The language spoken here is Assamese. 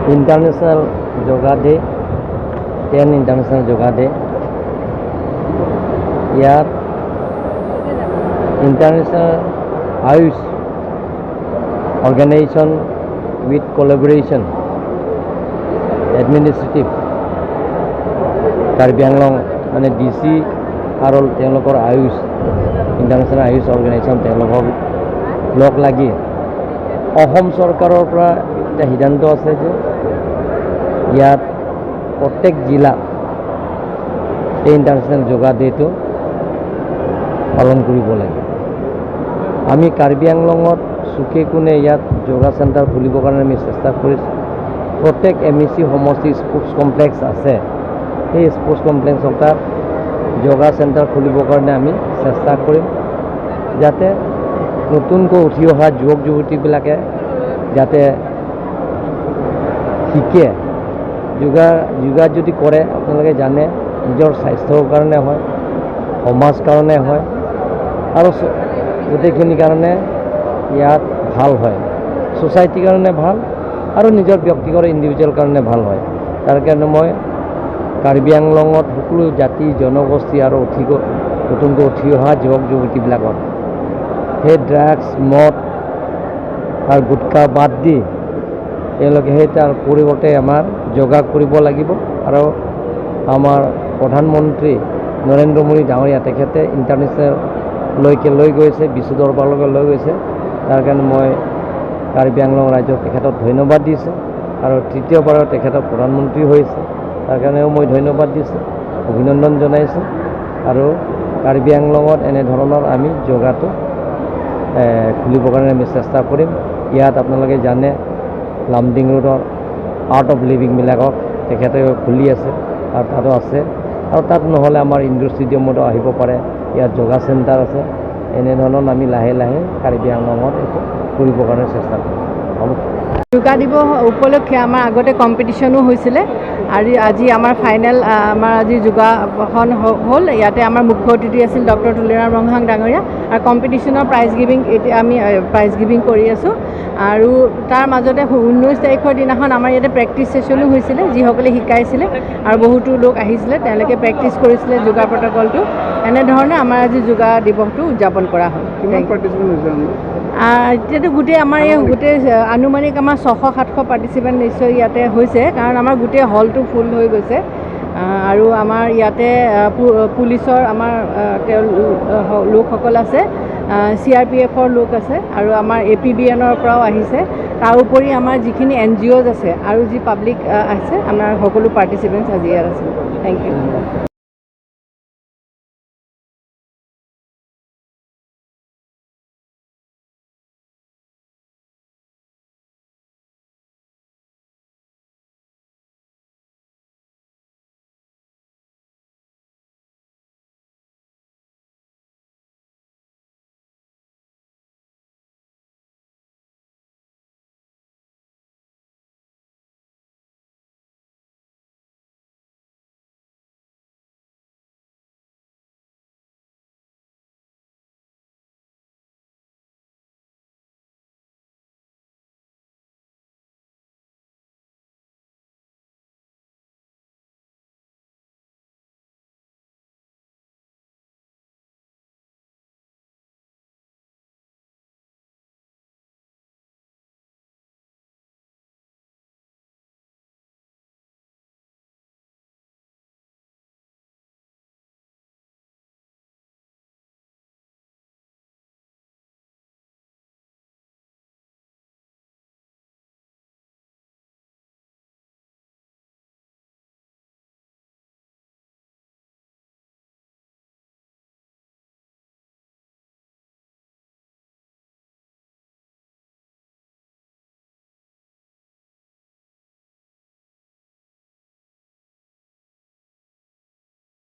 International Yoga Day, 10 International Yoga Day. ইয়াত International AYUSH Organization with collaboration administrative Karbi Anglong, মানে ডি চি আৰু তেওঁলোকৰ আয়ুষ, ইণ্টাৰনেশ্যনেল আয়ুষ অৰ্গেনাইজেশ্যন, তেওঁলোকক লগ লাগি অসম চৰকাৰৰ পৰা এটা সিদ্ধান্ত আছে যে ইয়াত প্ৰত্যেক জিলাত এই ইণ্টাৰনেশ্যনেল যোগা ডে'টো পালন কৰিব লাগে। আমি কাৰ্বি আংলঙত চুকে কোণে ইয়াত যোগা চেণ্টাৰ খুলিবৰ কাৰণে আমি চেষ্টা কৰিছোঁ। প্ৰত্যেক এমইচি সমষ্টি স্পৰ্টছ কমপ্লেক্স আছে, সেই স্পৰ্টছ কমপ্লেক্সত তাত যোগা চেণ্টাৰ খুলিবৰ কাৰণে আমি চেষ্টা কৰিম, যাতে নতুনকৈ উঠি অহা যুৱক যুৱতীবিলাকে যাতে শিকে যোগা। যোগা যদি কৰে, আপোনালোকে জানে, নিজৰ স্বাস্থ্যৰ কাৰণে হয়, সমাজ কাৰণে হয় আৰু গোটেইখিনিৰ কাৰণে ইয়াত ভাল হয়, ছ'চাইটিৰ কাৰণে ভাল আৰু নিজৰ ব্যক্তিগত ইণ্ডিভিজুৱেল কাৰণে ভাল হয়। তাৰ কাৰণে মই কাৰ্বি আংলঙত সকলো জাতি জনগোষ্ঠী আৰু নতুনকৈ উঠি অহা যুৱক যুৱতীবিলাকক সেই ড্ৰাগছ, মদ আৰু গুটকা বাদ দি তেওঁলোকে সেই তাৰ পৰিৱৰ্তে আমাৰ যোগা কৰিব লাগিব। আৰু আমাৰ প্ৰধানমন্ত্ৰী নৰেন্দ্ৰ মোদী ডাঙৰীয়া, তেখেতে ইণ্টাৰনেশ্যনেললৈকে লৈ গৈছে, বিশ্ব দৰবাৰলৈকে লৈ গৈছে। তাৰ কাৰণে মই কাৰ্বি আংলং ৰাজ্যক তেখেতক ধন্যবাদ দিছোঁ। আৰু তৃতীয়বাৰৰ তেখেতক প্ৰধানমন্ত্ৰী হৈছে, তাৰ কাৰণেও মই ধন্যবাদ দিছোঁ, অভিনন্দন জনাইছোঁ। আৰু কাৰ্বি আংলঙত এনেধৰণৰ আমি যোগাটো খুলিবৰ কাৰণে আমি চেষ্টা কৰিম। ইয়াত আপোনালোকে জানে, লামডিং ৰোডৰ আৰ্ট অফ লিভিংবিলাকক তেখেতে খুলি আছে আৰু তাতো আছে আৰু তাত নহ'লে আমাৰ ইণ্ডোৰ ষ্টেডিয়ামতো আহিব পাৰে। ইয়াত যোগা চেণ্টাৰ আছে। এনেধৰণৰ আমি লাহে লাহে কাৰ্বি আংলঙত এইটো কৰিবৰ কাৰণে চেষ্টা কৰিম। হ'ব। যোগা দিৱস উপলক্ষে আমাৰ আগতে কম্পিটিশ্যনো হৈছিলে আৰু আজি আমাৰ ফাইনেল, আমাৰ আজি যোগাসন হ'ল। ইয়াতে আমাৰ মুখ্য অতিথি আছিল ডক্টৰ তুলিৰাম ৰংহাং ডাঙৰীয়া আৰু কম্পিটিশ্যনৰ প্ৰাইজ গিভিং, এতিয়া আমি প্ৰাইজ গিভিং কৰি আছোঁ। আৰু তাৰ মাজতে 19 তাৰিখৰ দিনাখন আমাৰ ইয়াতে প্ৰেক্টিছ ছেশ্যনো হৈছিলে। যিসকলে শিকাইছিলে আৰু বহুতো লোক আহিছিলে, তেওঁলোকে প্ৰেক্টিছ কৰিছিলে যোগা প্ৰট'কলটো। এনেধৰণে আমাৰ আজি যোগা দিৱসটো উদযাপন কৰা হ'ল। কিমান পাৰ্টিচিপেণ্ট হৈছে? এতিয়াতো গোটেই আমাৰ এই গোটেই আনুমানিক আমাৰ 600 700 পাৰ্টিচিপেণ্ট নিশ্চয় ইয়াতে হৈছে, কাৰণ আমাৰ গোটেই হলটো ফুল হৈ গৈছে। আৰু আমাৰ ইয়াতে পুলিচৰ আমাৰ তেওঁ লোকসকল আছে, চিআৰপিএফৰ লোক আছে আৰু আমাৰ এপিবিএনৰ পৰাও আহিছে। তাৰ উপৰি আমাৰ যিখিনি এনজিঅ'জ আছে আৰু যি পাব্লিক আছে, আমাৰ সকলো পাৰ্টিচিপেণ্টছ আজি ইয়াত আছে। Thank U.